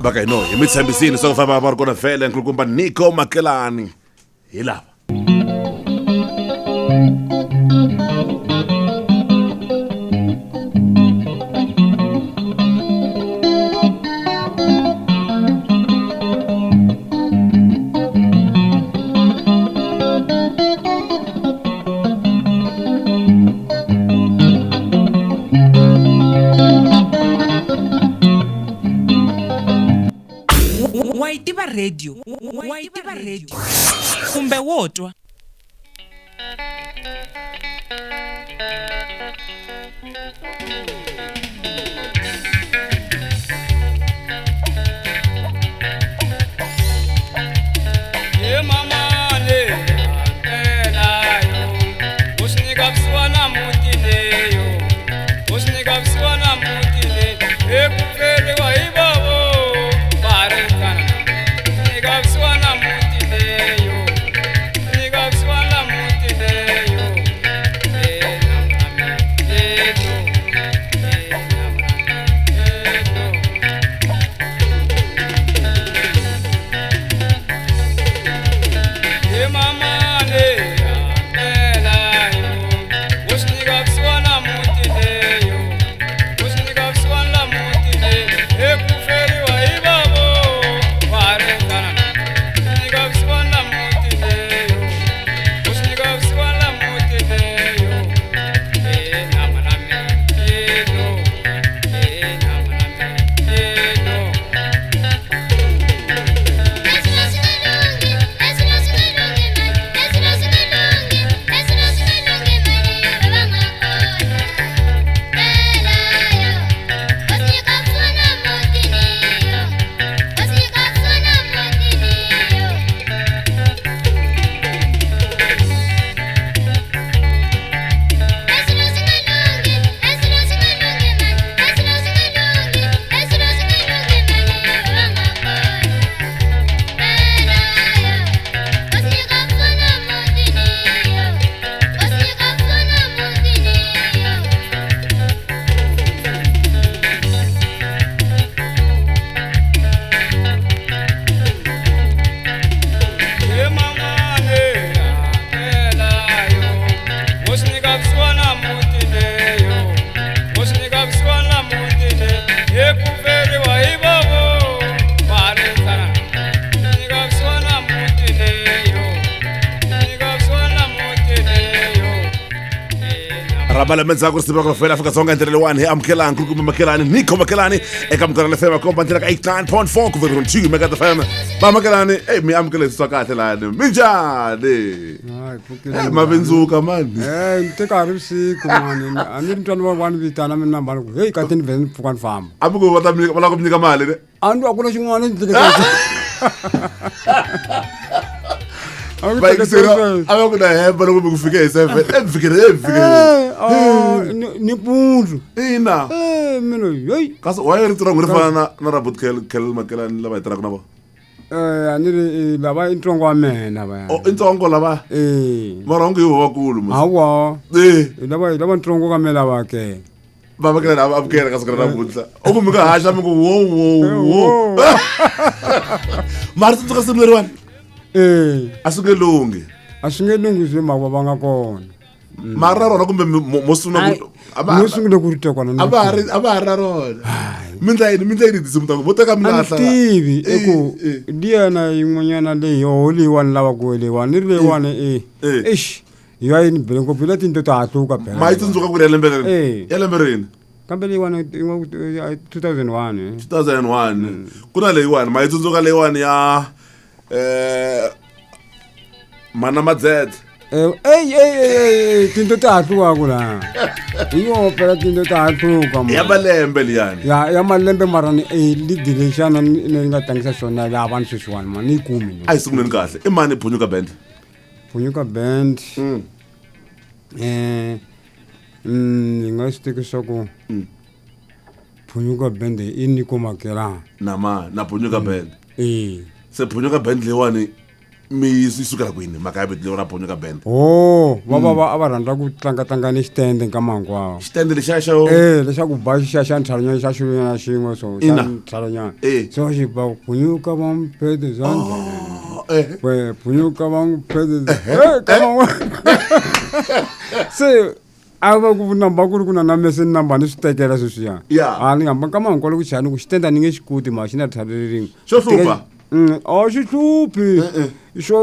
Va ka hino hi mi tshembisile leswaku famba va ri kona vhele nkulukumba Nico Makelani hi lava. Wa yi tiva radio wa yi tiva radio kumbe wo twa. Ramba lembe ndzhaku risimu ra ku fela Afrika-Dzonga hi ndlela leyiwani hi amukela nkulukumba Makelani Nico Makelani eka Munghana FM komba ndlela ka 89.4 ku veri 2 Mega FM va Makelani ey mi amukele swa kahle lani minjhani Hayi, pfukile Eh, mavindzuka mani Eh, ni teka ha ri vusiku mani a ni ri ntwana wa ni vitana mina namba ni ku heyi kati ni vhele ni pfuka ni famba a mi ku va ta mi va lava ku mi nyika mali ne a ni a ku na xin'wana ni tleketla va yingisela a va ku na hemba loko mi ku fike hi 7 e mi fikile e mi fikile ni mpundzu ina Eh, mina heyi kasi why rito ra n'wina ri fana na na ra but Kel Kel Makelani lava hi tirhaka na vona Eh, a ni ri eh, lava i ntsongo wa mehe lavaya oh i ntsongo lava Eh. mara onge hi vo vakulu mos hawa eh hi lava hi lava ntsongo ka me lava ke va Makelani a va amukela ka siku ra namuntlha u ku mi nga haxa mi ku wo wo wo mara tsundzuka simu leriwani Eh, a swi nge lunghi a swi nge lunghi swi mhaka va nga kona mara ra rona kumbe mo sungula ku a va no sungule ku ri twa kona a va ha ri a va ha ri ra rona mi ndla yini mi ndla yini tinsimu ta ku vo teka mi a ni lahla tivi i ku Eh, eh. liyana yin'wanyana leyi yoho leyiwani lavaku leyiwani ni ri leyiwani e Eh. exi hi ya yi ni bele ngopfu hi la tinto ta hatluka phela ma yi tsundzuka ku ri ya lembe rini Eh. ya lembe rini kambe leyiwani 2001 eh. 2001 ku na leyiwani ma yi tsundzuka leyiwani ya eh mana madzedze Eh, ey ey ey ey, ey tinto ta hatlukaku laha hi yoho phela tinto ta hatluka man. ya malembe liyani ya ya malembe mara ni eh, ligi lexana ni ni nga tlangisa xona laha vanhu sweswiwani ma ni yi kumi a yi sunguleni kahle i mani phunyuka band Phunyuka band eh ni nga swi teki swa ku Phunyuka band i Nico Makelani na ma na phunyuka band eh se phunyuka band leyiwani Mi yi sukela kwini mhaka ya vito leri ra Phunyuka Band? O va va va a va rhandza ku tlanga tlanga ni xitende nkama hinkwawo. Xitende lexiya xo e lexaku ba xa xa ntlhalunyana xa xilunyana xin'we so xa Ina. ntlhalunyana. Eh. So xi ba phunyuka va mphete zandla. Eh. We phunyuka va mphete eh kama se a va ku namba ku ri ku na na mese ni namba ni swi tekela sweswiya. Yeah. A ni hamba nkama hinkwawo ku chaya ni ku xitende a ni nge xi koti ma xi na tlhari rin'we. Xo hlupha? A xi hluphi. Xo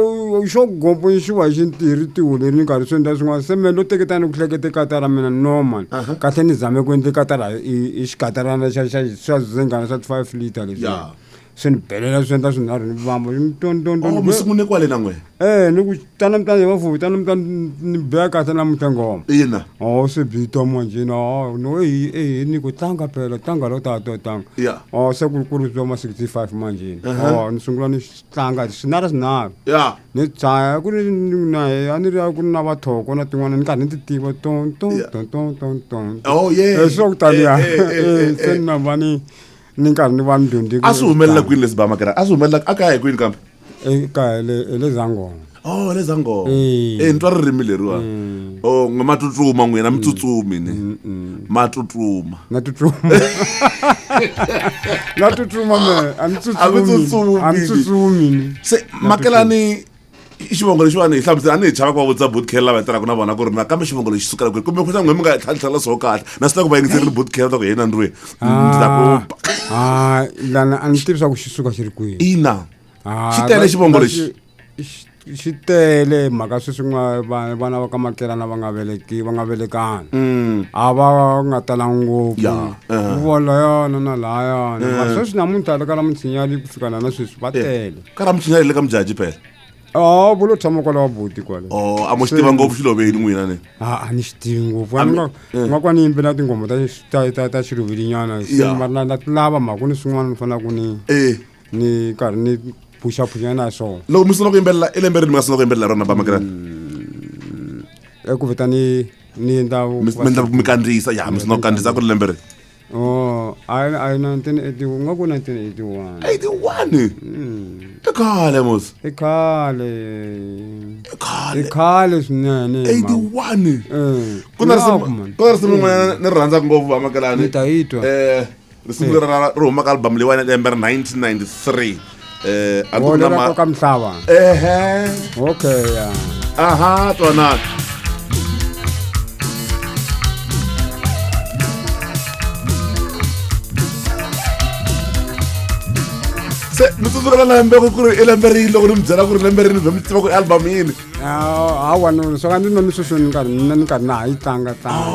xo gomponyixiwa hi xintirhi tihuleni ni karhi swi endla swin'wana se me lo teketani ku hlekete katara mina no man. Kahle ni zame ku endle katara hi xikatarana xa xa swa zingana swa 5 liter leswiya. Yeah. Swi ni belela swi endla swinharhu ni vamba ton ton ton. Oh, mi sungule kwale na n'we? Eh ni ku tana mi tani va tana mi tani ni beya kahle namuntlha nghoma. Ina. Oh se bita manje na no eh eh ni ku tlanga phela tlanga lo ta to tlanga. Yeah. Oh se ku ku ri ma 65 manje. Oh ni sungula ni tlanga swinharhu swinharhu. Yeah. Ni tsaya ku ri na a ni ri ku na vathoko na tin'wana ni karhi ni ti tiva ton ton Yeah. ton ton ton ton. Oh yeah. Eh swa ku taniya. Eh, eh, eh, Eh se eh. ni namba ni ni karhi ni va ni dyondze A swi humelela kwini leswi bamakela? A swi humelela a kaya hi kwini kambe? Ekaya le le Zangoma. Oh, le Zangoma. Eh. Eh, ni twa ririmi leriwa. Oh, n'we ma tsutsuma n'wina mi tsutsumi ni. Ma tsutsuma. Na tsutsuma. Na tsutsuma me, a ni A mi tsutsumi. tsutsumi. A ni tsutsumi ni. Se makelani i xivongo lexiwani hi hlamusela a ni hi chava ku va vutisa bootcare lava hi tirhaka na vona ku ri nakambe xivongo lexi sukela kwihi kumbe kuxa n'we mi nga tlhantlhela swo kahle na swi ta ku va yingiserile bootcare ta ku yena ndlwini ndzi ta ku Ah, lana a ni tivi swa ku xi suka xi ri kwihi. ina. Ah, Xi tele xivongo lexi? Xi tele mhaka sweswi n'wa vana va ka makelana va nga veleki va nga velekana. A va nga talanga ngopfu. Ya, eh. Ku vo layana na layana. Mara sweswi namuntlha le ka la Mtshinyali ku fika na na sweswi va tele. Ka ra Mtshinyali le ka Mjaji phela. Ah, vo lo tshama kwala wa buti kwale. Oh, a mo xi tiva ngopfu xiloveni n'wina ni. A a ni xi tivi ngopfu. A ni nga nga kwa ni yimbela tinghoma ta ta ta ta xiluvelinyana. Se Yeah. mara na na ti lava mhaka ku ni swin'wana ni faneleke ku ni Eh. ni karhi ni phusha na swona. Loko mi sungula ku yimbelela i lembe rini mi nga sungula ku yimbelela rona bamakelani? Eku vheta ni ni endla Mi mi endla mi kandziyisa ya mi sungula ku kandziyisa ku ri lembe rini? Oh, a a 1981 nga ku 1981. 81. I khale mos. I khale. I khale. I khale swinene. 81. Eh. Ku na Ingaku, risimu man. ku na risimu rin'wana ni ri rhandzaka ngopfu bamakelani. Ni ta yi twa. Eh, risimu leri ri huma ka album leyiwani lembe ra 1993. Eh, a Oh, ku na lera ma koka mhlaba. Ehe. Okay, yeah. Aha, twanana. Se mi tsundzuka na lembe ku ri i lembe rini loko ni mi byela ku ri lembe rini vhe mi tiva ku i album yini? Ah, hawa no swa ka ni no ni sweswi ni karhi ni karhi na ha yi tlanga tlanga.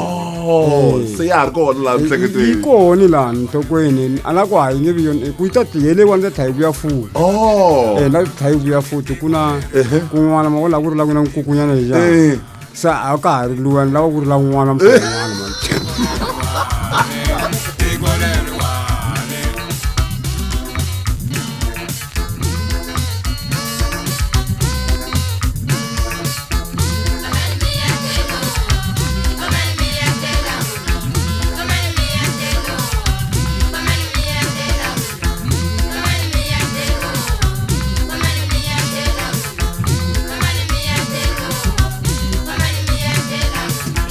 Oh, se ya ha ri kona laha Yi miehleketweni. kona laha nhlokweni a la ku ha yi nge vi yona ku yi ta tlhelewa ni ta tlha yi vuya futhi. Oh. Eh la tlha yi vuya futhi ku na kun'wana ma ku lava ku ri la ku na nkukunyana lexiya. Eh. Se a ka ha ri luwa ni lava ku ri la un'wana muhlovo wun'wana man.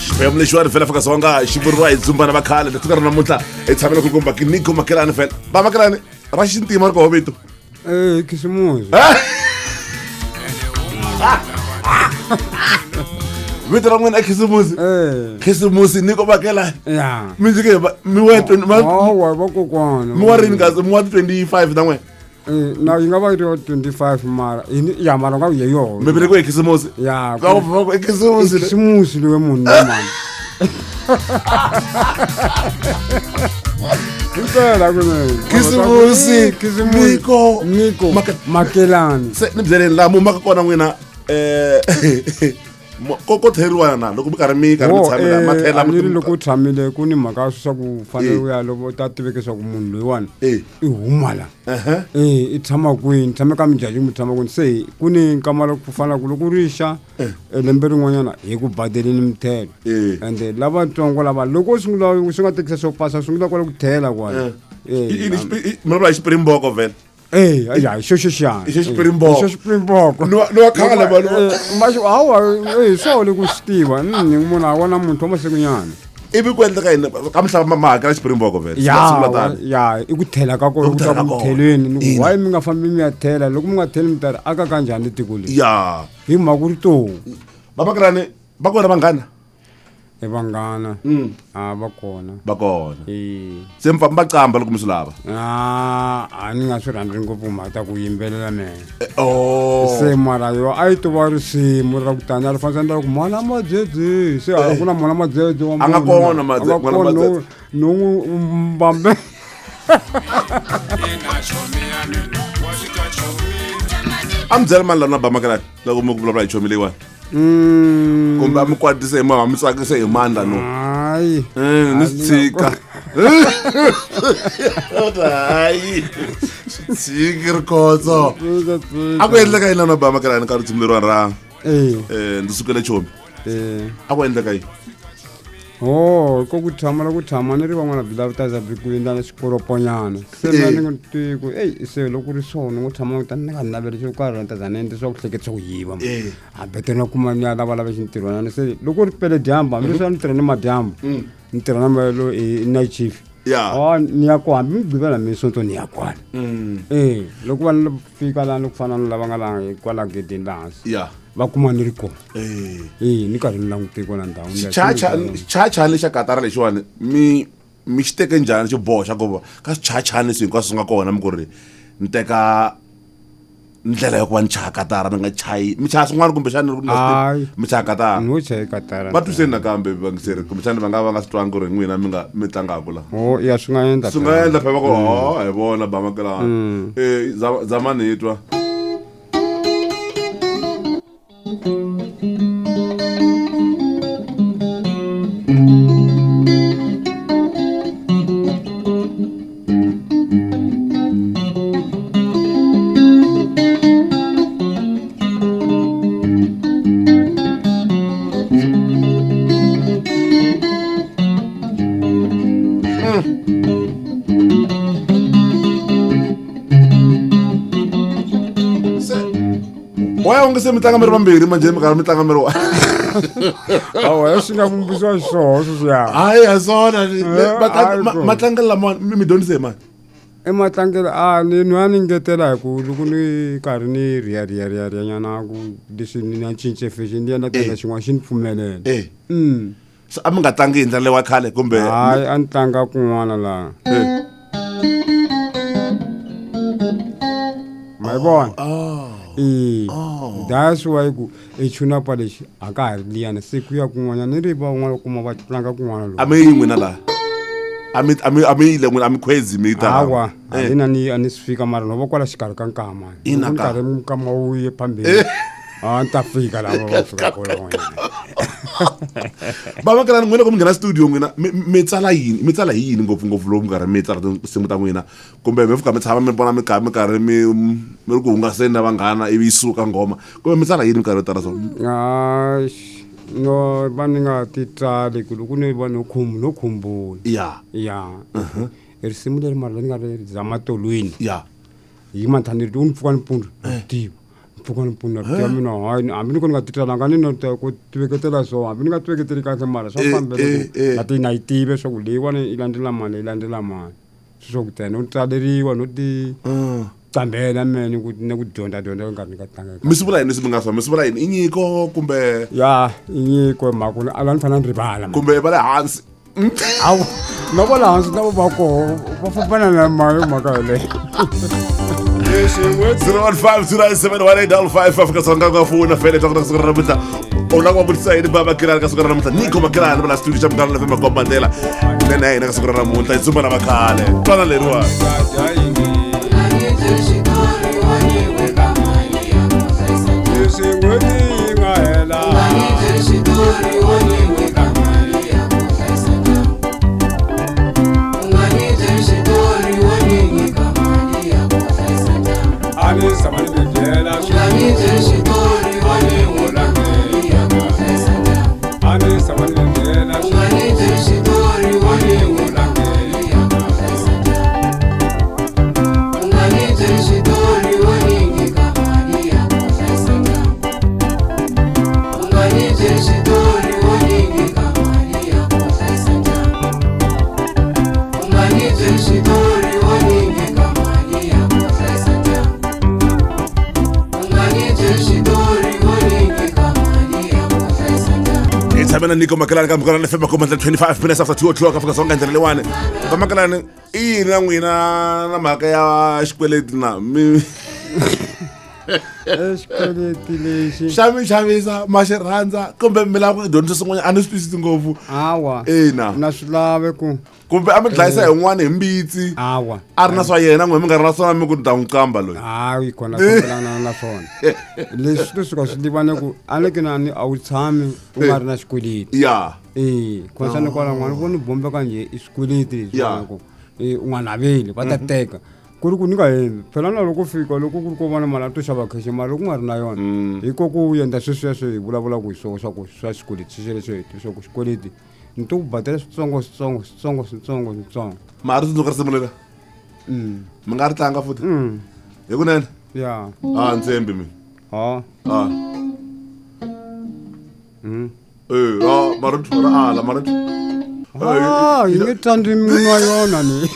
Xiphemu lexiwani fela Afrika-Dzonga xi vuriwa hi Dzumbana va khale siku ra namuntlha hi tshamela ku komba ki Nico Makelani fela. Va Makelani ra xintima ri koho vito. Eh khisimusi. Vito ra n'wina i Khisimusi. Eh. Khisimusi Nico Makelani. Ya. Mi ndzi mi wa Hawa vakokwana. mi wa rini kasi mi wa 25 na n'we. Eh na yi nga va yi ri wa 25 mara ya mara nga ku ye yona. Mi velekiwe hi Khisimusi. Ya. Va ku i Khisimusi. Khisimusi loyi munhu na mani. Impela kunene. Khisimusi, Khisimusi. Nico, Nico Makelani. Se ni byeleni laha mi humaka kona n'wina ko ko theriwa na loko mi karhi mi karhi mi Wo, tshame laha ma thela a ni ri loko u tshamile ku ni mhaka swa ku fanele Eh. u ya loko u ta tiveka leswaku munhu loyiwani Eh. i huma la. Ehe. Eh, i tshama kwini, tshame ka Mjaji kumbe tshama kwini. Se ku ni nkama loko ku fana ku loko ri xa lembe rin'wanyana hi ku badeleni mithelo. Eh. Ende lavatsongo lava loko u sungula swi nga tekisa swo pasa sungula kwala ku thela kwala. Eh. I- i- i- mi vulavula hi Xipirimboko vhele. Eh, ya xo xo xiyani. I xo Xipirimboko. Xo Xipirimboko. Ni wa- ni wa khale vanhu va- Maxi hawa eh swo le ku swi tiva. Munhu a vona munhu wa masikunyana. Ivi ku endleka yini ka mihlava ma hakela Xipirimboko vhele? Ya, Sungula tani. ya, i ku thela ka kona, I ku ku ta thela ka ku kona. theleni. Ni ku Ina. why mi nga fambi mi ya thela? Loko mi nga theli mi ta ri aka kanjhani tiko leri? Ya. Hi mhaka ku ri to. Vamakelani va kona vanghana? I vanghana. A va kona. Va kona. Eh. Se mi famba qamba loko mi swi lava. Ah, a ni nga swi rhandzi ngopfu mhaka ta ku yimbelela mehe. Oh. Se mara yo a yi to va risimu ra ku tani a ri fanisa ni ku mwana madzedze se a ku na mwana madzedze wa A nga munhu. kona A nga mwana kona, Madzedze. no n'wi mbambe. A mi byela mani lana ba makelani loko mi ku vulavula hi chomi leyiwani? Kumbe a mi kwatise hi mani, a mi tsakise hi mani lano? Hayi. Ni swi tshika. Hayi. Swi tshiki rikhotso. A ku endleka yini lana ba makelani ka risimu leriwani ra Eh, ndzi sukele chomi? eh. A ku endleka yini? Oh, ko ku tshama la ku tshama ni ri van'wana byi lava taza byi ku endla na xikoroponyana. Se mina ni nga tivi ku eyi se loko ku ri so ni ngo tshama ni ta ni nga naveli xo karhi ni ta za ni endla swa ku hleketa swa ku yiva. A betere na kuma ni ya lavalava xintirhwana se loko ri pele dyambu hambi leswi a ni tirha ni madyambu ni tirha na mayelo i night shift. Ya. Ah, ni ya ko hambi mugqivela mi sonto ni ya kwala. Eh, loko va ni fika lani ku fana na lava nga la kwala gedeni la hansi. Ya. Va kuma ni ri kona. Eh. Eh, ni karhi ni langute kwala ndhawu. Xichachani lexa katara lexiwani mi mi xi teke njhani xiboho xa ku va ka swichachani leswi hinkwaswo swi nga kona mi ku ri ni teka ndlela ya ku va ni chaya katara ni nga chayi mi chaya swin'wana kumbexani loko ni nga swi tivi, Hayi. mi chaya katara No chayi katara. Va twiseni nakambe vangiseri kumbexani va nga va nga swi twangi ku ri n'wina mi nga mi tlangaku la. Oh, ya swi nga endla. Swi nga endla phela va ku ho hi vona ba makelani. Eh zamani hi twa. Se why onge se mi tlanga mi ri vambirhi manjhe mi karhi mi tlanga mi ri wa Awa, ya swi nga vumbisiwa xiswona sweswiya. Hayi a swona Eh, hayi ko. matlangelo lamawani mi dyondzise hi mani? I matlangelo a ni nwa ni ngetela hi ku loko ni karhi ni riya riya riya riya nyana ku leswi ni na cince fashion ni ya na teka xin'wana xi ni pfumelela. Eh. Se a mi nga tlangi hi ndlela leyi wa khale kumbe? Hayi, a ni tlanga kun'wana laha. Ma yi vona? Eh. That's why ku i chunapa lexi a ka ha ri liyani se ku ya kun'wanyana ni ri van'wana kuma va tlanga kun'wana A mi yi n'wina laha. A mi a mi a mi yile n'wina a mi khwezi mi ta. Hawa, a ni na ni a ni swi fika mara no va kwala xikarhi ka nkama. Ina Loko ni ka. karhi nkama wu ye phambili. A ni ta fika laha va fika kona van'wanyana. Va makelani n'wina loko mi nghena studio n'wina mi tsala yini? Mi tsala hi yini ngopfungopfu loko mi karhi mi tsala tinsimu ta n'wina? Kumbe mi fika mi tshama mi vona mi karhi mi karhi mi mi ri ku hungaseni na vanghana ivi yi suka nghoma. Kumbe mi tsala yini minkarhi yo tala so? Hayi, no va ni nga ti tsali ku loko ni va no no khumbula. Ya. Ya. I risimu leri mara ni nga ri zama tolweni. Ya. Hi manthani ri ni pfuka nimpundzu tiva. Pfuka nimpundzu tiva mina hayi hambi ni ko ni nga ti tsalanga ni no ta ku tiveketela so hambi ni nga tiveketeli kahle mara swa fambela ku na ti na yi tive swa ku leyiwani yi landzela mani yi landzela mani. Swo ku tena no tsaleriwa no ti qambela mene ku na ku dyondza dyondza nkarhi ni ka tlanga. Mi swi vula yini leswi mi nga swa? Mi swi vula yini? I nyiko kumbe? Ya, i nyiko hi mhaka ku a la ni fanele ni rivala. Kumbe va le hansi. Hawu, na va le hansi na va koho va fambana na mhaka yoleyo. 015 097 1855 Afrika Dzonga nga fona fele ta ku siku ra namuntlha. U lava ku vutisa yini baba Makelani ka siku ra namuntlha? Nico Makelani va la studio xa Munghana Lefema Komba Ndlela. Nene ya hina ka siku ra namuntlha hi dzumba na vakhale. Twana leriwani. xitori wo ni nyika mali ya ku hlayisa ndyangu. U nga ni byeli xitori wo ni nyika mali ya ku hlayisa ndyangu. U nga ni byeli xitori wo ni nyika mali ya ku hlayisa ndyangu. U nga ni byeli xitori wo ni nyika mali ya ku hlayisa ndyangu. Hi tshame na Nico Makelani ka Muganga FM makomba 25 minutes after 2 o'clock Afrika Dzonga ndlela leyiwani. Va Makelani i yini na n'wina na mhaka ya xikweleti na mi Xikweleti lexi xa mi xavisa ma xi rhandza kumbe mi lava ku dyondzisa swin'wanyana a ni swi twisisi ngopfu. Hawa. Ina. Na swi lave ku Kumbe a mi dlayisa hi n'wana hi mbitsi. Hawa. A ri na swa yena n'we mi nga ri na swona mi ku ni ta n'wi qamba loyi. Hayi kona fambelana na swona leswi swi to suka swi tivane ku a ni ke na ni a wu tshami u nga ri na xikweleti. Ya. Ee, khonsani kwala n'wana vo ni bombeka njhe i swikweleti leswi Ya. ku u nga naveli va ta teka ku ri ku ni nga hembi phela na loko fika loko ku ri ko va na mali a to xava khexe mali loko ku nga ri na yona hi ko ku endla sweswiya swi hi vulavulaka hi swona swa ku swa xikweleti swesweleswo hi swa ku xikweleti ni to ku badela switsongo switsongo switsongo switsongo switsongo. Ma ha ri tsundzuka risimu leri? Mi nga ri tlanga futhi? Hi kunene? Ya. A ni tshembi mina. Ha. A. Eh, a marito ra ala marito. Ah, yi nge tsandzi munhu wa yona ni.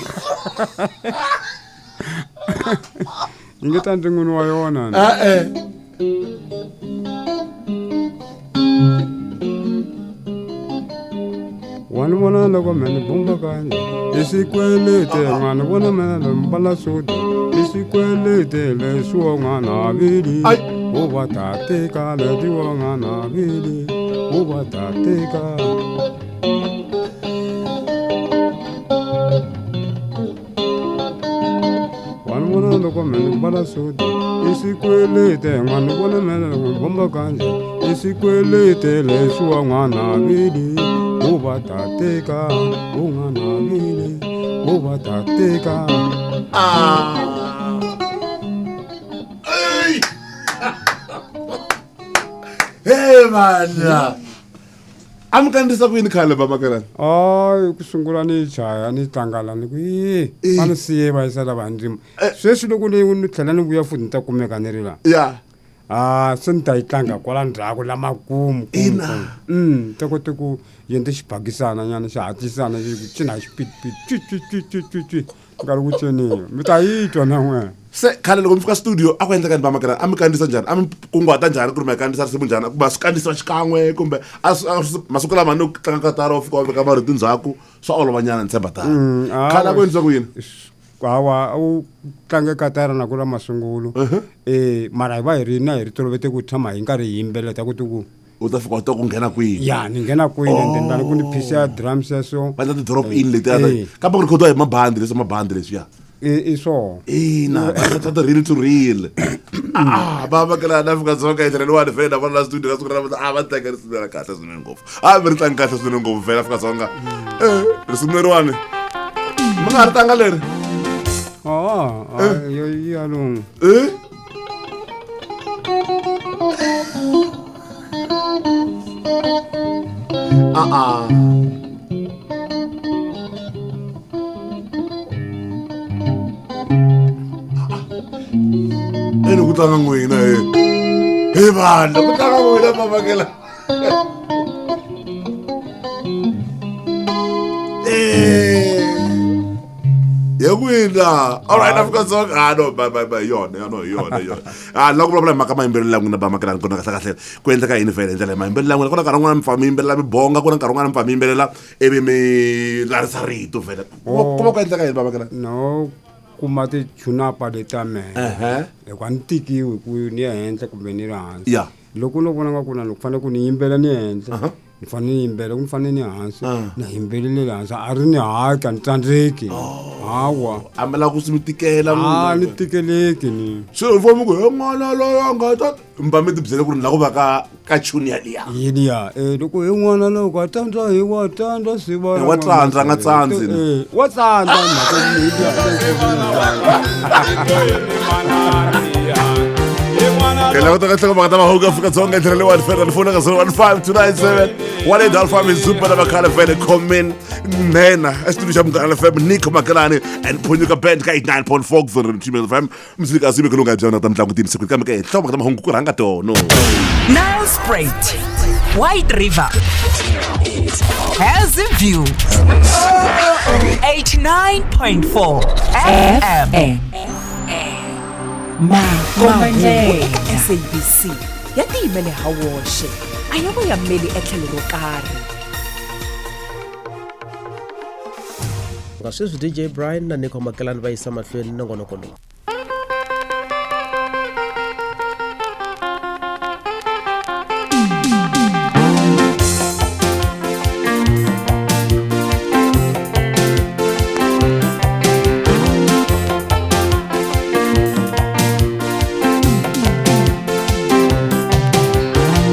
Yi nge tsandzi munhu wa yona ni. Eh eh. Wa ni vona loko me ni bomba kanje i xikweleti n'wana ni vona me ni mbala suti i xikweleti leswi wa n'wana vili Ai. u va ta teka leti wa n'wana vili u va ta teka. Wa ni vona loko me ni mbala suti i xikweleti n'wana ni vona me ni bomba kanje i xikweleti leswi wa n'wana vili u va ta teka u n'wana vili u va ta teka. Ah. Ey! Hey mana. A mi kandziyisa ku yini khale ba Makelani? Hayi ku sungula ni chaya ni tlangala ni ku yi va ni siye va yisa lava ndzima sweswi loko ni ni tlhela ni vuya futhi ni ta kumeka ni ri la. Ya. A se ni ta yi tlanga kwala ndzhaku la makumu. Ina. Ta kote ku yendle xibakisana nyana xi hatlisana xi cina hi xipitipiti twi twi twi twi twi twi nkarhi ku ciniwa mi ta yi twa na n'wena. Se khale loko mi fika studio a ku endleka ni ba Makelani a mi kandziyisa njhani a mi kunguhata njhani ku ri mi ya kandziyisa risimu njhani kumbe a swi kandziyisiwa xikan'we kumbe a swi masiku lama ni ku tlanga katara u fika u veka marito ndzhaku swa olova nyana ni tshemba tano. Khale a ku endlisiwa ku yini? Hawa a wu tlange katara na ku ra masungulo mara hi va hi ri na hi ri tolovete ku tshama hi nkarhi hi yimbeleta ku ti ku U ta fika u ta ku nghena kwihi? Ya ni nghena kwini and then lani ku ni phisi ya drums ya so. Va endla ti-drop in letiya Eh. kambe ku rhikhodiwa hi mabandi leswi mabandi leswiya. I swona. Ina, va ta reel to reel. Ah, va Makelani Afrika-Dzonga hi ndlela leyiwani vhele na vona la studio ka siku ra namuntlha a va tlanga risimu ra kahle swinene ngopfu. A mi ri tlangi kahle swinene ngopfu vhele Afrika-Dzonga. Eh, risimu leriwani mi nga ha ri tlanga leri? Ah, yo ya lunga. Eh? Ah ah. Ene ku tlanga n'wina he. He vanhu, ku tlanga n'wina va Makelani. Eh. Ya n'wina. All right, Afrika-Dzonga. Ah no, bye bye bye yona, yona, yona, yona. Ah, la ku vulavula hi mhaka mayimbelelo ya n'wina ba Makelani kona kahle kahle ku endleka yini vhele hi ndlela ya mayimbelelo ya n'wina ku na nkarhi wun'wana mi pfa mi yimbelela mi bonga ku na nkarhi wun'wana mi pfa mi yimbelela ivi mi larisa rito vhele. Ku va ku endleka yini ba Makelani? No kuma ti-tune-up leta mehe. Loko a ni tikiwi ku ni ya henhla kumbe ni ri hansi. Ya. Loko no vona nga ku na loko fanele ku ni yimbela ni henhla ni fanele ni yimbela ku ni fanele ni hansi na yimbelele hansi a ri ni haka ni tsandzeki. Hawa. A mi lava ku swi mi tikela A n'wina. ni tikeleki ni. Se u famba ku he n'wana loyi a nga ta mi va mi ti byele ku ri ni lava ku va ka ka tune yaliya. Yeliya loko hi n'wana loko a tsandza hi wa tsandza siva Wa tsandza, a nga tsandzi. Wa tsandza mhaka Hi languta ka nhlokomhaka ta mahungu Afrika-Dzonga hi ndlela leyiwani fela ni fona ka 015 297 Wale Dolpha Mizupa na Makhala Fele Khomin Nena estudio xa Munghana FM Nico Makelani and Phunyuka Band ka 89.4 ku veri Gmail FM muzika zibe kulunga byona ta mitlangu tini siku kambe ke hloma ka mahungu ku rhanga tono. Nelspruit, White River, Hazyview, 89.4 FM. Mahungu eka SABC ya tiyimele ha woxe a ya voyameli etlhelo ro karhi. Nga sweswi DJ Brian na Nico Makelani va yisa mahlweni nongonoko lowu.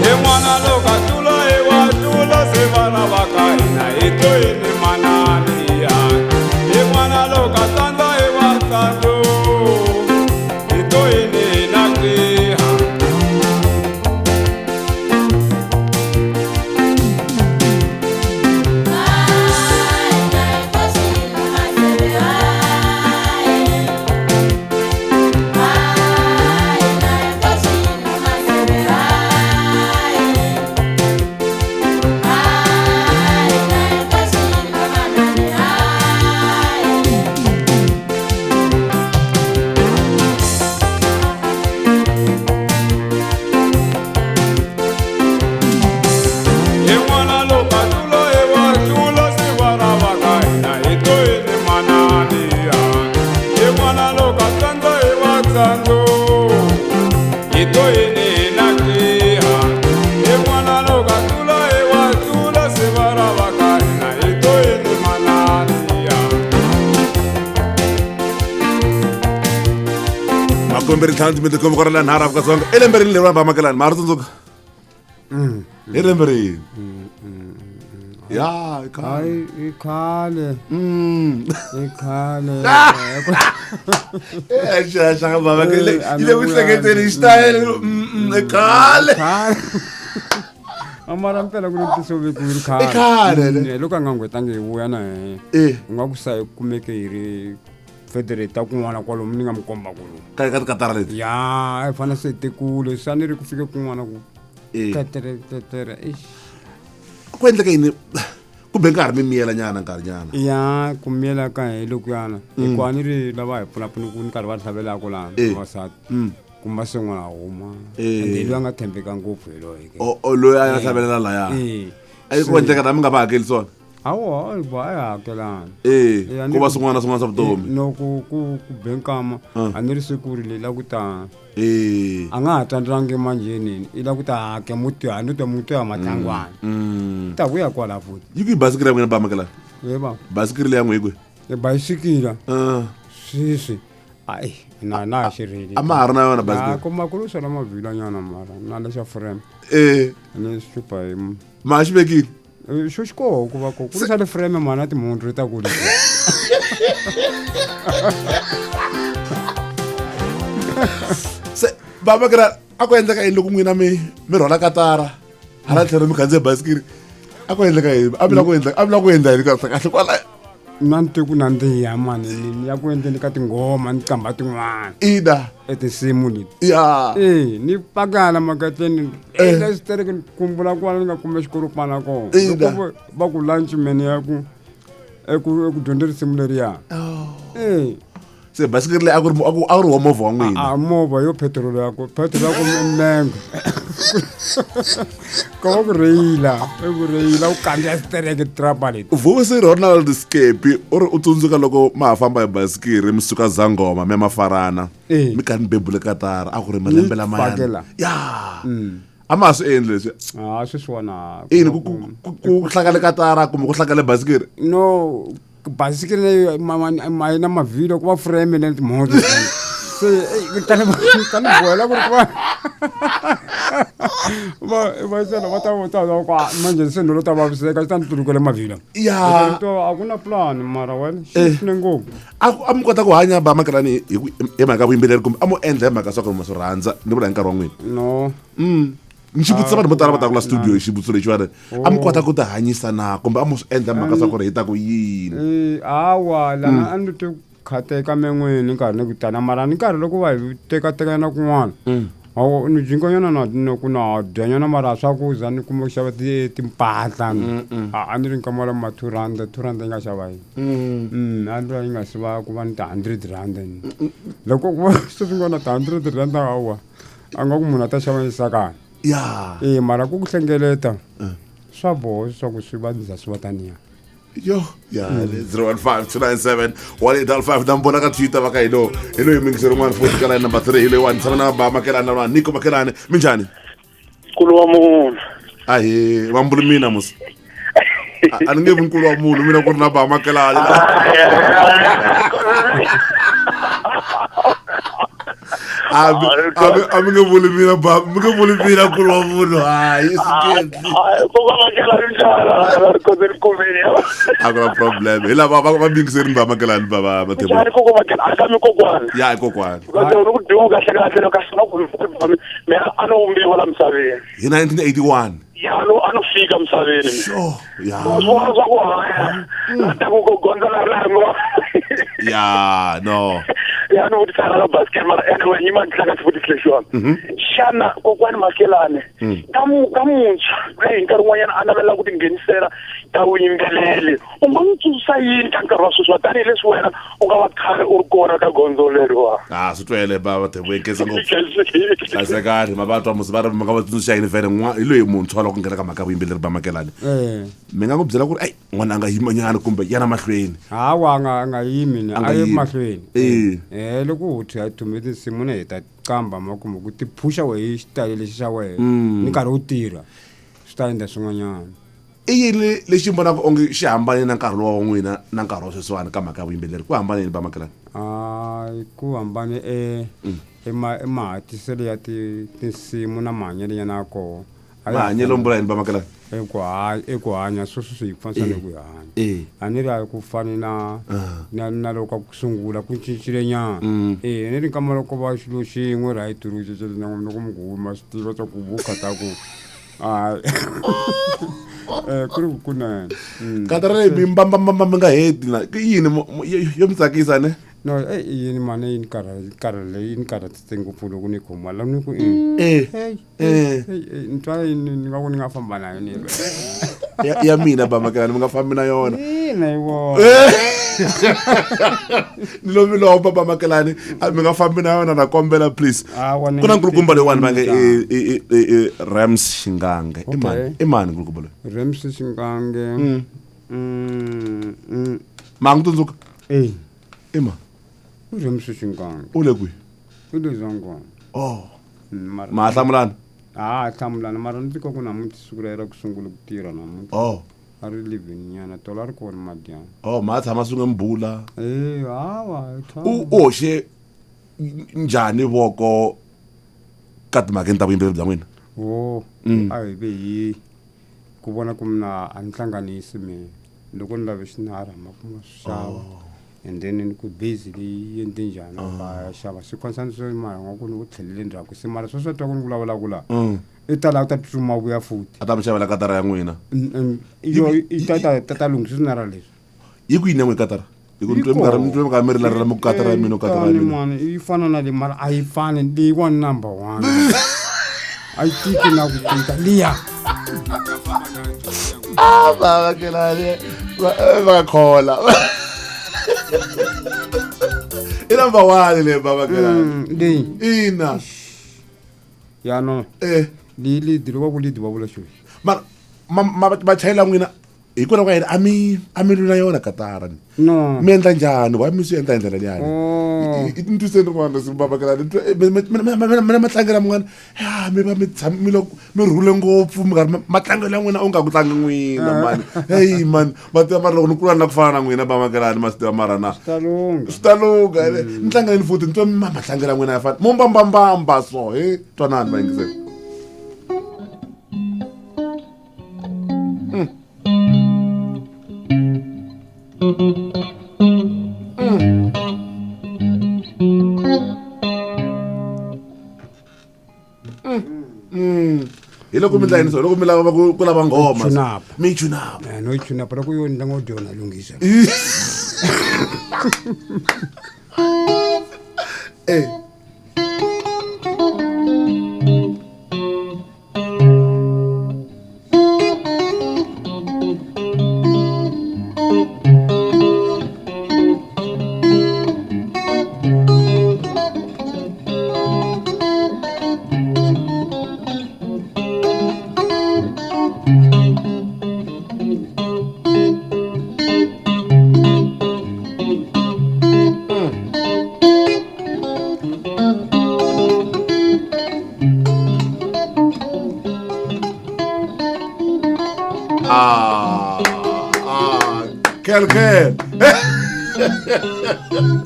Hi n'wana loko a tlula hi wa tlula se vana va ka hina hi tloyini manani ya hi n'wana loko a tsandza hi wa tsandzu hi tloyini hina qiha. Hi n'wana loko a tlula hi wa tlula se vana va ka hina hi tloyini manani ya hi n'wana loko a tsandza hi wa tsandzu hi tloyini hina qiha hi n'wana loko a tlula hi wa tlula se vana va ka hina hi tloyini manani ya. Makumbirhi ntlhanu timinete khombo ku ri la nharhu Afrika-Dzonga i lembe rini leri va Makelani ma ri tsundzuka hi lembe rini ya i khale. Hayi, i khale. I khale. Eh, xa xa baba ke le Eh, a yi le ni ku hleketeni hi xitayele i khale. Khale. Amara mpela ku ri tisoveku yi ri khale. I khale, ne? Loko a nga ngwetangi hi vuya na hehe. Eh. U nga ku sa yi kumeke hi ri federate ta kun'wana kwalomu ni nga mi komba kolomu. Ka ka tikatara leti. Ya, a hi fanele se hi tekule se a ni ri ku fike kun'wana ku Eh. tetere tetere eish. Ku endleka yini kumbe nkarhi mi miyela nyana nkarhi nyana. Ya ku miyela ka hi lokuyana hikuva a ni ri lava hi pfunapfuni ku ni karhi va hlavelaka laha Eh. vavasati kumba se n'wana a huma Eh. ende hi loyi a nga tshembeka ngopfu hi loyi ke. O o loyi a ya hlavelela laya. Eh. A yi ku endleka na mi nga va hakeli swona. Hawa a hi ba a hi hakelani. Eh, Eh, a ni ku va ku- swin'wana na swin'wana swa vutomi. No ku ku ku be nkama a ni ri se ku ri leyi la ku ta Eh. a nga ha tlandzangi manjheni i la ku ta hake muti a ni twa muti ya matlangwana ta vuya kwala futhi. Yi kwihi basikiri ya n'wina ba Makelani? Ye ba Basikiri leyi ya n'wina yi kwihi? e bayisikila Ah. sweswi ayi na na ha xi rili. A ma ha ri na yona basikiri? Kuma ku lo sala mavhilwanyana mara na lexa frame Eh, ni swi hlupha hi ma xi vekile. Eh, xo xikoho ku va ko ku lo sale frame mara na timhundzu ta ku Se ba Makelani a ku endleka yini loko n'wina mi mi rhwala katara hala tlhelo mi khandziya basikiri a ku endleka yini a mi lava ku endla a mi lava ku endla yini kahle kahle kwala na ni twe ku nandziha mani ni ya ku endleni ka tinghoma ni qambha tin'wana ina etinsimu leti. Ya. E ni pakala makatleni Eh. lesitereke ni kumbula kwala ni nga kuma xikorokwana kona. Ina. Loko va ku lunch man ya ku eku eku dyondze risimu leriya. E Se basikiri leyi a ku ri a ku a ku ri wa movha wa n'wina. A movha yo petrol ya ku petrol ya ku mmengo ko va ku rheyila i ku rheyila u kandziya xitereke tirapa leti. Vusi Ronald Skepi u ri u tsundzuka loko ma ha famba hi basikiri mi suka Zangoma mi ya Mafarana Eh. mi karhi mi bebule katara a ku ri malembe lamaya fakela. ya a ma ha swi endli leswi. A sweswiwana Ini ku ku ku- ku hlangane katara kumbe ku hlangane basikiri. No, basikiri leyi ma yi na mavhilwa ku va frame na timhondzo se ey, ta ni ta ni bohela ku ri ku va va va sela va ta va ta va ku ah, manjhe se no ta vaviseka swi ta ni tulukela mavhilwa. Ya. To a ku na plan mara wena xi swine ngopfu. A ku- a mi kota ku hanya ba Makelani hi ku- hi mhaka ya vuyimbeleri kumbe a mo endla hi mhaka swa ku ma swi rhandza ni vula hi nkarhi wa n'wina. No. Ni xi vutisa vanhu vo tala va ta ku la studio hi xivutiso lexiwani, a mi kota ku ti hanyisa na kumbe a mu swi endla mhaka swa ku ri hi ta ku yini? Eh, hawa lana a ni ti khateka men'wini nkarhi ni ku tana, mara ni nkarhi loko va hi tekatekana kun'wana, hawu ni jinkonyana na ni ku na dyanyana, mara swa ku za ni kuma ku xava timpahla a ni ri nkama la ma 2 rand, 2 rand yi nga xava yini? A ni ri yi nga si va ku va ni ti-100 rand ni loko ku va se swi nga na ti-100 rand, hawa a nga ku munhu a ta xava yisakana. E mara ku hlengeleta swa boho swa ku swi va za swi va taniya. Yo, ya 015 297 1855 na mbona ka Twitter va ka hilo hilo hi mingiseri rin'wana futhi ka line number 3 hi leyiwani tshama na ba Makelani na Nico Makelani. Minjhani? Nkulu wa munhu. Ahe, vambuli mina musi a ni nge vi nkulu wa munhu mina ku ri na ba Makelani. A mi nge vuli mina ba, mi nge vuli mina nkulu wa munhu, hayi swi nge endli. Kokwa Makelani, njhani? Koze ni kumeni. A ku na problem, hi lava va mingiserini ba Makelani ba va Njhani? Mathebula. Kokwa Makelani, aka mi kokwana. Ya, i kokwana. Koze ni ku duka kahle kahle loko a swi ku me a no vumbiwa la misaveni. Hi 1981. Ya, a no fika misaveni. Sure, ya. Swi vona swa ku hanya la ta ku gondza la rango. Ya, no. Ya, ni vutisa la basket, mara anyway nyima ni tlanga xivutiso lexiwani. Xana kokwani Makelane, ka muntshwa loyi hi nkarhi wun'wanyana a navelaka ku tinghenisela ka vuyimbeleri, u nga n'wi tsundzuxa yini ka nkarhi wa sweswi, tanihileswi wena u nga va khale u ri kona ka gondzo leriwa? A swi twele ba Mathebula, khensa ngopfu, hlayisekani. Ma va twa musi va ri mi nga va tsundzuxa yini vhele n'wa hi loyi muntshwa loko nghena ka mhaka ya vuyimbeleri ba Makelani? Mi nga n'wi byela ku ri ei n'wana a nga yimanyana kumbe yana mahlweni? Hawa, a nga yimi ni. A nga A ye yimi. mahlweni. Loko u thya thume tinsimu ni hi ta qamba ma kumbe ku ti phusha we hi xitayele lexi xa wena, ni karhi u tirha swi ta endla swin'wanyana. I yini lexi mi vonaka onge xi hambane na nkarhi lowa wa n'wina na nkarhi wa sweswiwani ka mhaka ya vuyimbeleri? Ku hambane yini ba Makelani? Hayi, ku hambane e mahatiselo ya tinsimu na mahanyelo nyana ya koho. A ya Mahanyelo mbula yini ba Makelani? I ku hanya sweswi swi hi fanisa ni ku hi hanya. A ni ri a ku fani na na loko ku sungula ku cincile nyana. E ni ri nkama loko va xilo xin'we, right, ri cincile na loko mi ku huma swi tiva swa ku vukha ta ku hayi ku ri kunene. Katara leyi mi mbambambamba mi nga heti na i yini yo mi tsakisa ne? No, e yini mani, yi ni karhale, yi ni karhatise ngopfu loko ni khomiwa la ni ku hey. Hey, ni twa ni nga ku ni nga famba na yona. Ya mina ba Makelani, mi nga fambi na yona. Ina, yi vona. Ni lomi lomba ba Makelani, mi nga fambi na yona, na kombela, please. Hawa, ni Ku na nkulukumba leyiwani va nge njhani? i Rams Xingange, i mani? I mani nkulukumba loyi? Ramsey Xingange. Ma n'wi tsundzuka? Eh. I ma U Ramsey Xingange. U le kwihi? U le Zangoma. Oh. Mara Ma hlamulana? Ha hlamulana, mara ni tika ku namuntlha siku ra yena ku sungula ku tirha namuntlha. Oh. A ri livini nyana, tolo a ri kona madyambu. Oh, ma tshama swin'we mbula? Eh, hawa hi tshama. U hoxe njhani voko ka timhakeni ta vuyimbeleri bya n'wina? Wo a hi ve hi ku vona ku mina a ni hlanganisi mina loko ni lave xinharha ma kuma swi xava, and then ni ku busy leyi endle njhani va ya xava swi kwanisa swi mara nga ku ni ku tlhelele ndzhaku se, mara sweswo twa ku ni vulavulaka la i ta lava ku ta tsutsuma vuya futhi. A ta mi xavela katara ya n'wina? Yo i ta lunghisa swinharha leswi. Yi ku yini ya n'wina katara? Hi ku ni twe mi karhi mi rilarila mi ku katara ya mina, katara ya Tani mina. Mani, yi fana na leyi, mara a yi fani leyiwani. Number one a yi tiki na ku tika liya. Ah, va Makelani va khola, i number one le ba Makelani. Leyi. Ina. Ya no. Leyi lead loko ku lead va vula xo. Mara machayela n'wina hikwalaho ka yini a mi lwi na yona katara ni? No. Mi endla njhani wa mi swi endla hi ndlela liyani? Oh. Ni twiseni rin'wana risimu ba Makelani. Mina matlangelo ya mun'wana ya mi va mi tshame mi loko mi rhule ngopfu, mi karhi matlangelo ya n'wina u nga ku tlangi n'wina mani. Heyi mani, ma tiva, mara loko ni kula ni la ku fana na n'wina ba Makelani, ma swi tiva, mara na Swi ta lungha. Swi ta lungha. Ni tlangeleni futhi ni twa matlangelo ya n'wina ya fana mo mbambambamba, so he twanani va yingisela. Hi loko mi ndla yini so loko mi lava ku lava nghoma Tune up. Mi tune up. No yi tune up loko yo ndla ngo dyona lunghisa. Eh. Ah, ah, kel kel.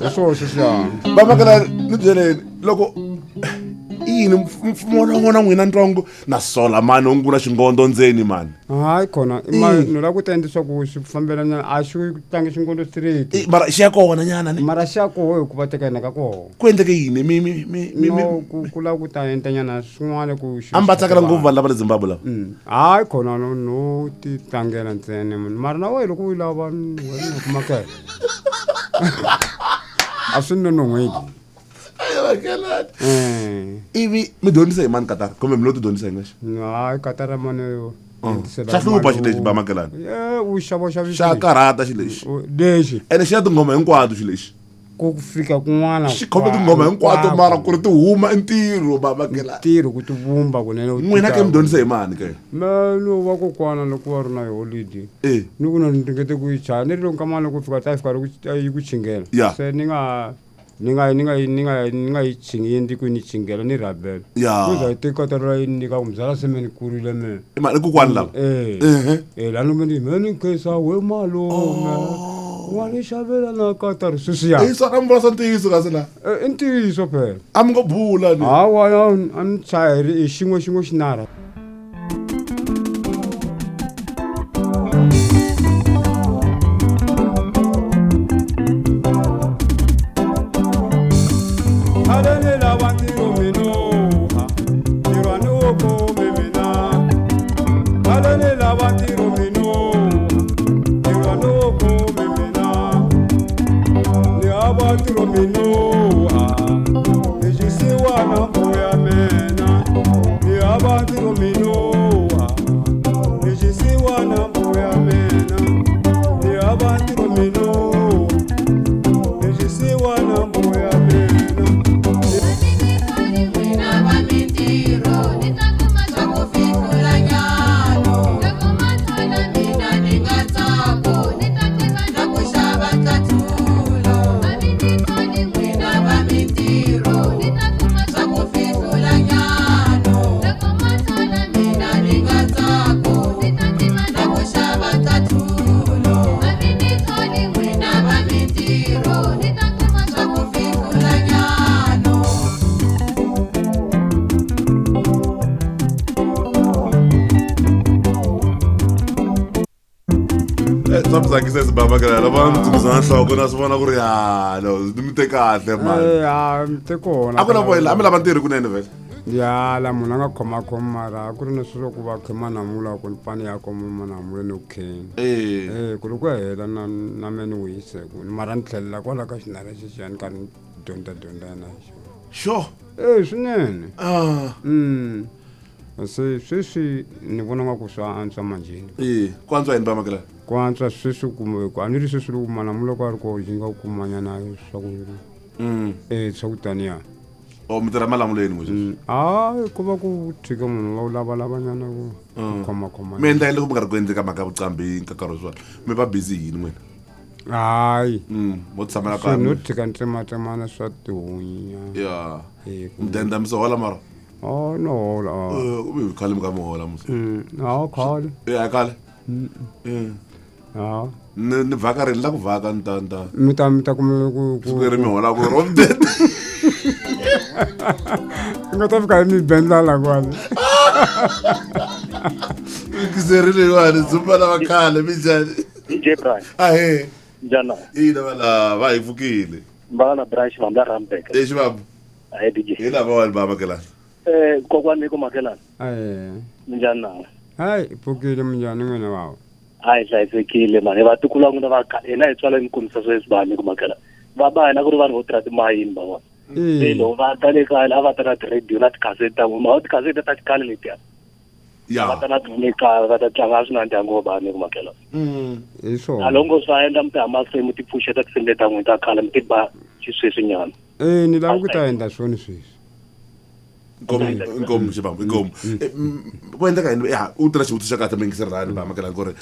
Hi swoho sweswiya. Vamakela ni byeleni loko i yini mfumo na n'wina ntsongo na sola mani u ngula xingondo ndzeni mani. Hayi khona no lava ku ta endla swa ku swi fambelana a xi tlangi xingondo straight. Mara xi ya kona nyana ni. Mara xa koho hikuva teka hina ka koho. Ku endleke yini mi No ku lava ku ta endla nyana swin'wana ku A mi va tsakela ngopfu vanhu lava le Zimbabwe lava. Hayi khona no ti tlangela ntsena munhu mara na wena loko u yi lava wena kuma kele. A swi nonon'hweli. Ivi mi dyondzisa hi mani katara kumbe mi lo ti dyondzisa hi nexe? Hayi katara mani yo. Xa hlupha xilexi bamakelani. U xava xavisa. Xa karhata xilexi. Lexi. Ene xi na tinghoma hinkwato xilexi. Ku fika kun'wana. Xi khome tinghoma hinkwato mara ku ri ti huma i ntirho bamakelani. Ntirho ku ti vumba kunene. N'wina ke mi dyondzisa hi mani ke? No wa kokwana loko wa ri na holiday. Ni ku ni ringete ku yi chaya ni ri loko nkama loko fika ta fika yi ku chingela. Se ni nga yi chingi ku ni chingela ni rhabela. Ku za yi teka ta yi nyika ku mzala se me ni kurile me. I kokwani lava? Eh. La no me ni khensa we malume. Wa ni xavela na katara sweswiya. I swona mi vula swa ntiyiso kasi la. I ntiyiso phela. A mi ngo bula ni. Hawa a ni chayeri i xin'we xin'we xinara. Nhloko na swi vona ku ri no mi te kahle mani. Mi te kona. A ku na voyela a mi lava ntirho kunene vhele. Ya la munhu a nga khomakhoma mara a ku ri na swilo ku va khe manamula ku ni pani ya koma manamula ni ku kheni. Ku loko ya hela na me ni wise ku mara ni tlhelela kwala ka xinara xexiya ni karhi ni dyondza na xona. Sure. Swinene. Se sweswi ni vona nga ku swa antswa manjheni. Ku antswa yini Bamakelani? Ku antswa sweswi kumbe a ni ri sweswi loko manamula ku a ri koho yi nga kumanyana swa ku swa ku taniya. O mi tirha malamuleni n'we sweswi? Hayi ku va ku tshika munhu va lavalavanyana ku khomakhoma. Mi endla yini loko mi nga ri ku endle ka mhaka ya vuqambi ka nkarhi wa swona? Mi va busy yini n'wina? Hayi. Mo tshamela kaya. No tshika ni tsematsemana swa tihunyi. Ya. Mudende mi se hola mara? Oh no hola. Kumbe khale mi ka mi hola musi. Ha khale. Ya khale. Ha. Ni vhaka rini la ku vhaka ni ta ta. Mi ta kuma ku ku ri mi hola ku ro mudende. Nga ta fika mi benda la kwale. Kiserile wani dzumba la khale mi njhani? DJ Brian. Ahe. Njhani? Ina vala va hi pfukile. Mbala Brian Xivambu la Rambeka. Xivambu. Ahe DJ. Hi lava wani Bamakelani. Kokwani Nyiko Makelani. Eh. Minjhani na? Hayi, pfukile minjhani n'wina wawo? A hi hlayisekile mani. Hi vatukulu va n'wina va khale. Hina hi tswala mi kombisa sweswi va Nyiko Makelani. Va ba hina ku ri vanhu vo tirha timayini va vona. Se loko va ta le kaya a va ta na ti-radio na tikhasete ta vona. Ma tikhasete ta xikhale letiya. Ya. Va ta na tona ekaya va ta tlanga a swi na ndyangu wo ba Nyiko Makelani. Hi swona. A loko swa endla mi ti hambaseni mi ti pfuxeta tinsimu leti ta n'wina ta khale mi ti ba xisweswinyana. Eh, ni lava ku ta endla swona sweswi. Inkomu, inkomu xibambu, inkomu. Ku endleka yini? Ya, u tirha xivutiso xa kahle muyingiseri ba makelani ku ri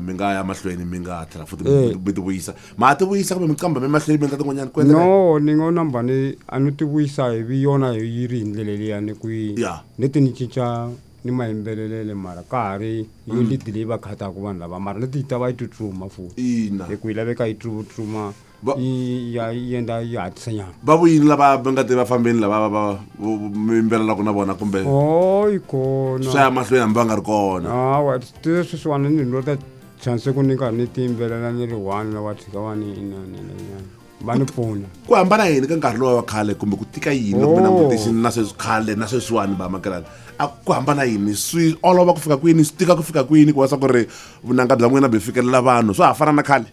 mi nga ya mahlweni mi nga tlhela futhi mi ti vuyisa. Ma ti vuyisa kumbe mi qamba mi mahlweni mi endla tin'wanyana ku endleka yini? No, ni ngo namba ni a ni ti vuyisa hi vi yona yi ri hi ndlela liya ni ku yi ni ti ni cinca ni mayimbelelele mara ka ha ri yo lead leyi va khataku vanhu lava mara leti yi ta va yi tsutsuma futhi. Ina. Hi ku yi laveka yi tsutsuma yi ya yi endla yi hatlisa nyana. Va vuyini lava va nga te va fambeni lava va mi yimbelelaka na vona kumbe Oh, yi kona. Swi ya mahlweni hambi va nga ri kona. Hawa, ti sweswiwani ni lo ta chance ku ni karhi ni ti yimbelela ni ri one lava tshika va ni inanenanyana va ni pfuna. Ku hambana yini ka nkarhi lowa wa khale kumbe ku tika yini loko mi Oh. langutisini na sweswi khale na sweswiwani va makelani? A ku hambana yini? Swi olova ku fika kwini, swi tika ku fika kwini ku va swa ku ri vunanga bya n'wina byi fikelela vanhu swa ha fana na khale?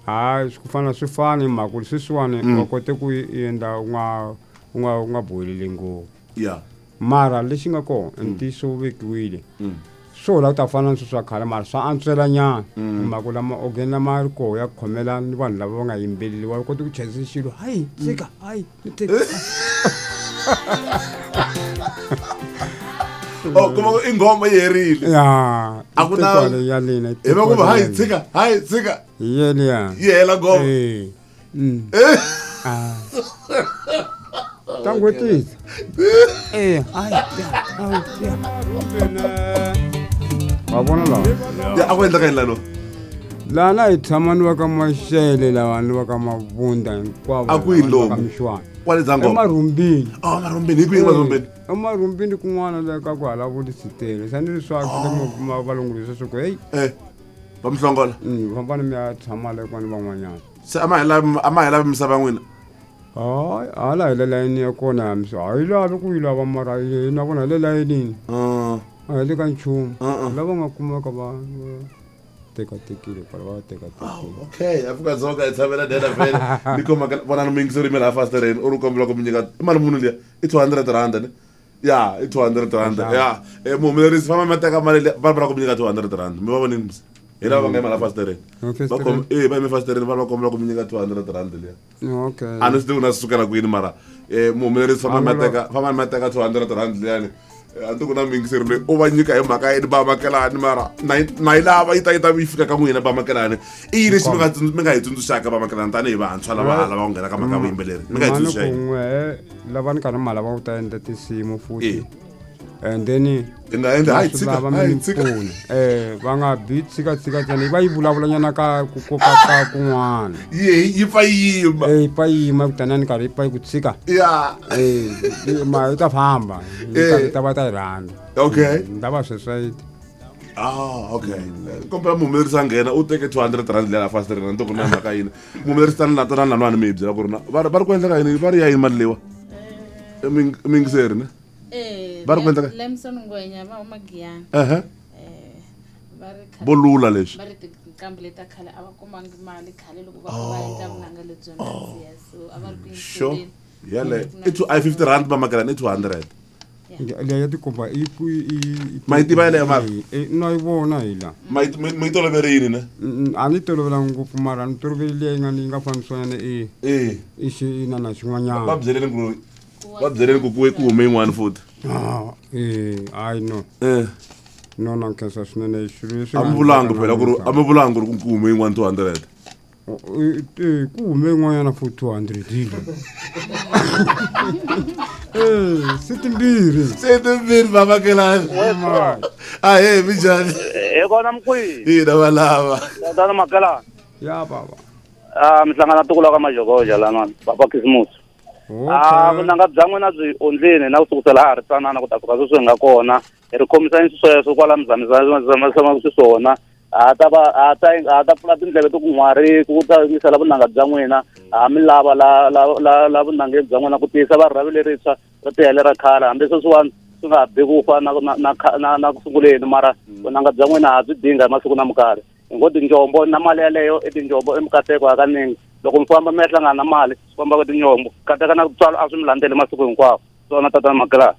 Hayi, swi ku fana swi fani hi mhaka ku sweswiwani wa kote ku endla u nga u nga u nga boheleli ngopfu. Mara lexi nga kona ntiyiso wu vekiwile. Swo la ku ta fana na sweswi swa khale mara swa antswela nyana. Hi mhaka ku lama organ lama ri koho ya khomela ni vanhu lava va nga yimbeleli wa kota ku chayisa xilo hayi tshika hayi ni tshika. Oh, kuma ku i nghoma yi herile. Ya, A ku na i ya lena, i Hi va ku tekiwa hayi ya lena. tshika, hayi tshika. Hi yeliya. Yi hela nghoma. Eh. Ah. Tangwetisa. Eh, hayi, ya, hayi, ya. Wa vona lawa? Ya, a ku endleka yini lano? Lana hi tshama ni va ka Maxele lawa ni va ka Mabunda hinkwavo. A kwihi lava ni va ka lomu? Mixwana. Kwale Dzangoma? Emarhumbini. Oh, Marhumbini, hi kwihi Marhumbini? Emarhumbini kun'wana la ka ku hala vulisitele. Se ni ri swa ku valungu leswi ku hey. Eh. Va mi hlongola? Fambani mi ya tshama le kwani van'wanyana. Se a ma hi lavi a ma hi lavi misava n'wina? Hayi, hala hi le layeni ya kona hambi a yi lavi ku yi lava mara hi na vona hi le layinini. A hi le ka nchumu. Lava nga kumeka va tekatekile kwala va tekatekile. Okay, Afrika-Dzonga hi tshamela dena vhele. Ni khoma ka vona ni muyingiseri mi laha fasitereni u ri kombela ku mi nyika i mali muni liya? I 200 rand ne? Ya, i 200 rand. Ya, muhumelerisi famba mi teka mali liya va va ku mi nyika 200 rand. Mi va vonini mos? Hi lava va nga yima laha fasitereni. Va kom eh va yime fasitereni va va kombela ku mi nyika 200 rand liya. Okay. A ni swi tivi na swi sukela kwini mara muhumelerisi famba mi teka famba mi teka 200 rand liyani. A ni ku na muyingiseri loyi u va nyika hi mhaka yini ba makelani mara na yi na yi lava yi ta yi ta yi fika ka n'wina ba makelani. I yini lexi mi nga mi nga hi tsundzuxaka ba makelani tanihi vantshwa lava lava ku nghena ka mhaka ya vuyimbeleri? Mi nga hi Mani tsundzuxa yini? kun'we lava ni karhi ma lava ku ta endla tinsimu futhi. And then Hi nga endla hayi swi tshika, lava mi hayi ni tshika. pfuna. Va nga bi tshika tshika ntsena va yi vulavulanyana ka ku koka ka kun'wana. Yi yi pfa yi yima. Eh, yi pfa yi yima kutani ni karhi yi pfa yi ku tshika. Ya. Eh, ma yi ta famba. Yi ta Eh. ta va ta yi rhandza. Okay. Ni ta va sweswo yi Ah, okay. Kombela muhumelerisi a nghena u teke 200 rand liya la fasitereni a ni ku na mhaka yini. Muhumelerisi tani na tana laniwani mi hi byela ku ri na va ri va ri ku endleka yini va ri ya yini mali leyiwa? Muyingiseri ne? Eh, Va ri ku endleka Lemson Ngwenya va huma Giyani. Ehe. Va ri khale- Vo lula leswi. Va ri tinqambi leta khale a va kumangi mali khale loko va va endla vunanga lebyo nandziha. So a va ri ku Sure. yingiseleni. Yale i two i 50 rand ba makelani i 200. Leyi ya tikomba i ku i Ma yi tiva yeleyo mara? Eh, no yi vona hi la. Ma yi mi yi toloverile ne? A ni tolovelanga ngopfu mara ni tolovele liya yi nga yi nga fambisana na e. Eh. I xi ina na xin'wanyana. Va byeleni ku va byeleni ku ku hume yin'wana futhi. Ah, eh, hayi no. Eh. No na nkhensa swinene swilo leswi A mi nga vulangi endleka phela ku ri a mi vulangi ku ri ku hume yin'wana 200. Eh, ku hume yin'wanyana for 200 hi le. Eh, se timbirhi. Se timbirhi va makelani. Ahee minjhani? Hi kona mkwihi? Hina va lava. Tatana Makelani. Ya baba. Ah, mi hlangana tukula ka Majogoja lan'wana, papa Christmas. Ah, vunanga bya n'wina byi ondlini na ku sukusela ha ha ri tsanana ku ta fika sweswi hi nga kona. Hi ri khomisani xisweswo kwala mi zamisana xiswona. Ha ta va ha ta ha ta pfula tindleve to ku n'wari ku ta yingisela vunanga bya n'wina. Ha mi lava la la la la vunangeni bya n'wina ku tiyisa va rhavi lerintshwa ri tihele ra khale hambi sweswiwani swi nga ha bi ku fana na ku sunguleni mara vunanga bya n'wina ha byi dinga hi masiku na minkarhi hi ngo tinjombo na mali yaleyo i tinjombo i mikateko hakanyingi loko mi famba mi ya hlangana na mali swi famba ka tinjombo kateka na ku tswala a swi mi landzeli masiku hinkwawo swona tatana Makelani.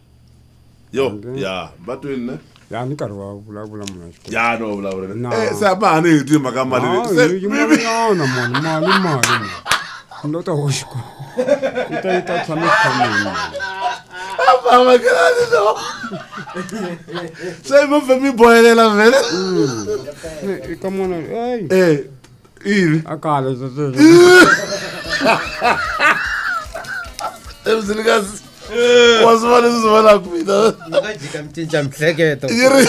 Yo ya va twini ne Ya ni nkarhi wa vulavula munhu wa xikolo. Ya no vulavula. Na. Eh se a ma ha ni hi twi mhaka mali leyi. Se yi malinyana mani mali mali mani. Ni ta hoxa ko. Yi ta tshama exikhwameni. Va Makelani no. Se mi pfe mi bohelela vhele. I ka mona ey. Eh ini. A kale sweswo. Emzilikazi. Wa swi vona leswi swi vonaka mina. Mi nga jika mi cinca mihleketo. Yi ri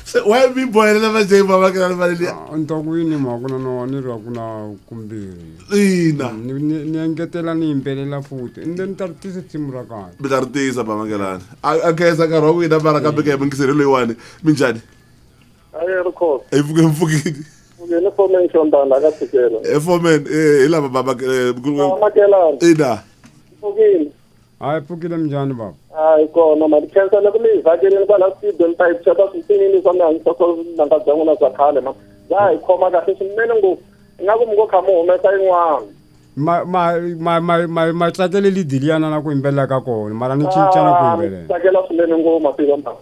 Se why mi bohelela va Jay va Makelani mali liya? Ni ta ku yini mhaka na no ni ri a ku na kumbirhi. Ina. Ni engetela ni yimbelela futhi. Ende ni ta ri tisa risimu ra kahle. Mi ta ri tisa ba Makelani. A khensa nkarhi wa n'wina mara kambe ka hi mingiseri leyiwani. Minjhani? Ayi ri kona. Hi pfuke mpfukini. Pfukeni fomen xondana ka tshikela. E fomen eh hi lava baba Makelani. Ina. Pfukini. Hayi pfukile minjhani baba? Hayi kona mani khensa loko mi hi vhakerile kwala studio ni ta hi cheka swinsinini swa mi hanyisa swa vunanga bya n'wina bya khale ma bya hi khoma kahle swinene ngopfu ingaku mi ngo kha mi humesa yin'wana. Ma ma ma ma ma ma tsakele lead liyana na ku yimbelela ka kona mara ni cinca na ku yimbelela. Tsakela swinene ngopfu mativa ma.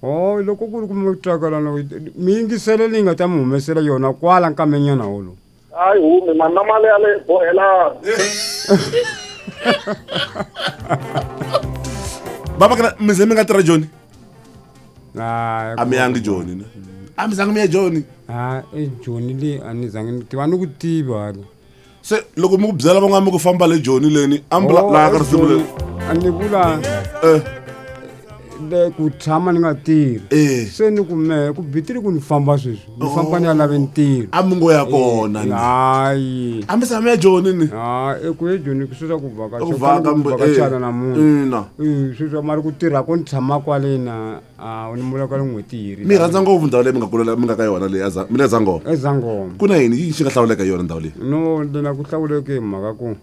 Oh loko ku ri ku mi tsakela no mi yingisele leyi nga ta mi humesela yona kwala nkamenyana wolowo. Hayi humi mani na mali yaleyo bohelana. Ba Makelani mi ze mi nga tirha Joni? Hayi. A mi yangi Joni ne? A mi zangi mi ya Joni? Ha e Joni leyi a ni zangi ni tiva a ni ku tivi hala. Se loko mi ku byela van'wana mi ku famba le Joni leni a mi vula laha ka risimu leri. A ni vula le ku tshama ni nga tirhi. Se ni ku mehe ku bitile ku ni famba sweswi ni famba ni ya lave ntirho. A mi ngo ya kona ni. Hayi. A mi tshama ya Joni ni. Ha e ku ye Joni ku sweswa ku vhakacha Ku vhaka ku vhakachana namuntlha. Ina. Eh sweswa mara ku tirha ko ni tshama kwale na a ni vula kwale n'hweti yi ri. Mi rhandza ngopfu ndhawu leyi mi nga kulela mi nga ka yona leyi mi le Zangoma. EZangoma. Ku na yini yini xi nga hlawuleka hi yona ndhawu leyi? No lena ku hlawuleke hi mhaka ku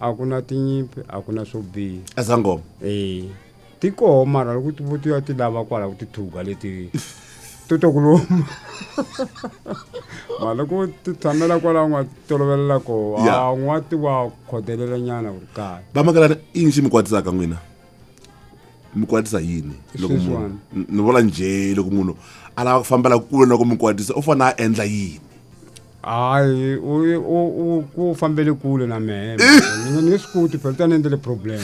a ku na tinyimpi a ku na swo biha. EZangoma. Eh. Ti koho mara loko ti ti ya ti lava kwala ku tithuga leti to to ku luma. Mara loko ti tshamela kwala u nga tolovelela koho a n'wa ti wa khodelela nyana ku ri kaya. Va Makelani i yini xi mi kwatisaka n'wina? Mi kwatisa yini loko munhu ni vula njhe loko munhu a lava ku fambela kule na ku mi kwatisa u fanele a endla yini? Hayi u ku fambele kule na mehe ni nge swi koti phela ta ni endlele problem.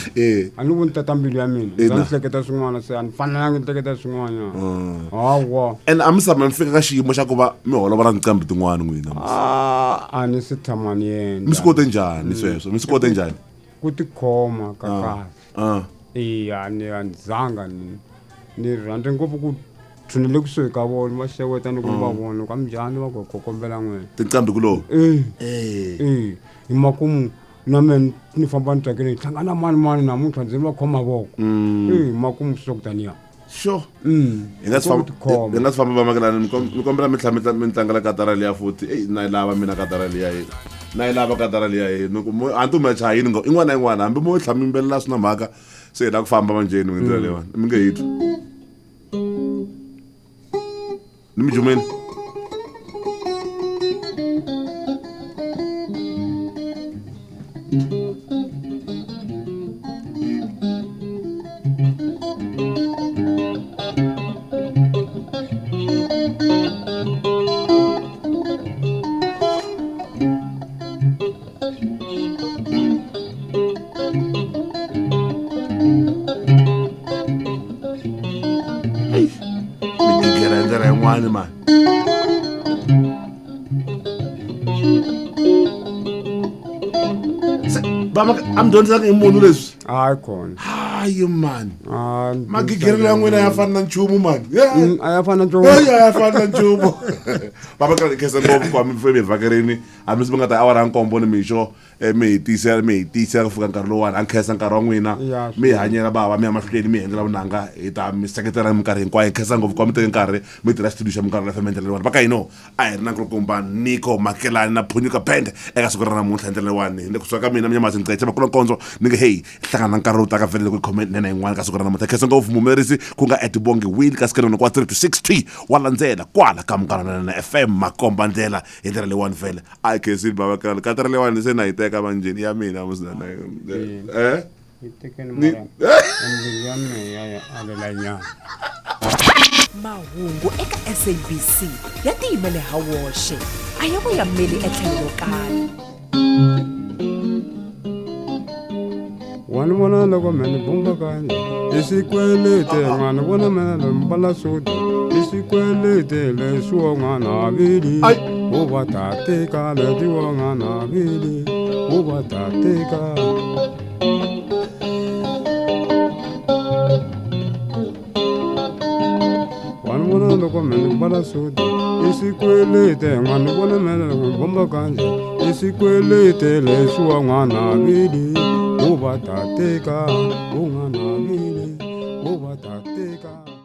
A ni voni tata mbilu ya mina ni hleketa swin'wana se a ni fanelangi ni hleketa swin'wanyana. Hawa. And a mi tshama mi fika ka xiyimo xa ku va mi holova na tinqambi tin'wana n'wina? A ni se tshama ni endla. Mi swi kote njhani sweswo? Mi swi kote njhani? Ku tikhoma ka kahle. Eya ni a ni zanga ni ni rhandza ngopfu ku tshunele kusuhi ka vona va xeweta ni ku ni va vona ka minjhani va ku kombela n'wina. Tinqambi kulomu? Eh. Eh. Hi makumu na mina ni famba ni tsakile ni hlangana mani mani namuntlha ndzi va khoma voko. Eh makumu swi ku taniya. Sure. Hi nga si famba hi nga si famba va Makelani ni kombela mi tlhela mi tlangela katara liya futhi. Ey na yi lava mina katara liya yi. Na yi lava katara liya yi. Ni ku a ni ti mi chayini ngo in'wana na yin'wana hambi mo tlhela mi yimbelela swi na mhaka se hi la ku famba manjheni hi ndlela leyiwani mi nge hi twi. Ni mi jumeni. Mi gigela hi ndlela yin'wani mani. Se va a mi dyondzisanga hi munhu leswi? Hayi kona. Hayi mani. Ah, Magigerelo ya n'wina ya fana na nchumu mani. A ya fana na nchumu. Eya, ya fana na nchumu. Baba ka khensa ngopfu ku va mi mi hi vhakerini hambi mi nga ta awara ya nkombo ni mixo mi hi tiyisela mi hi tiyisela ku fika nkarhi lowuwani. A khensa nkarhi wa n'wina. Ya, Mi hi hanyela bava, mi ya mahlweni mi hi endlela vunanga, hi ta mi seketela minkarhi hinkwayo. Hi khensa ngopfu ku va mi teke nkarhi mi tirha xitudio xa Munghana FM hi ndlela leyiwani. Va ka hino a hi ri na nkulukumba Nico Makelani na Phunyuka Band eka siku ra namuntlha hi ndlela leyiwani. Ni kusuka ka mina Mnyamazi Ngcece Makula Nkondzo ni nge hey, hlangana na nkarhi lowu taka vhele loko hi khome nene yin'wana ka siku ra namuntlha. Khensa ngopfu muhumelerisi ku nga Edibongi Will kasi ka nonoko wa 3 to 6 T wa landzela kwala ka Munghana Lonene FM makomba ndlela hi ndlela leyiwani vhele. A hi khensini bava kala katara leyiwani se na yi teka manjheni ya mina musina. Yi tekeni mara mbilu ya mehe ya ya alela nyana. Mahungu eka SABC ya tiyimele ha woxe, a ya voyameli etlhelo ro karhi. Wa ni vona loko me ni bumba kanje i xikweleti n'wana vona mina lo mbala suti i xikweleti leswiwa n'wana vili u va ta teka letiwa n'wana vili u va ta teka. Wa ni vona loko me ni mbala suti i xikweleti n'wana vona mina loko ni bomba kanje i xikweleti leswiwa n'wana vili u va ta teka u n'wana vili u va ta.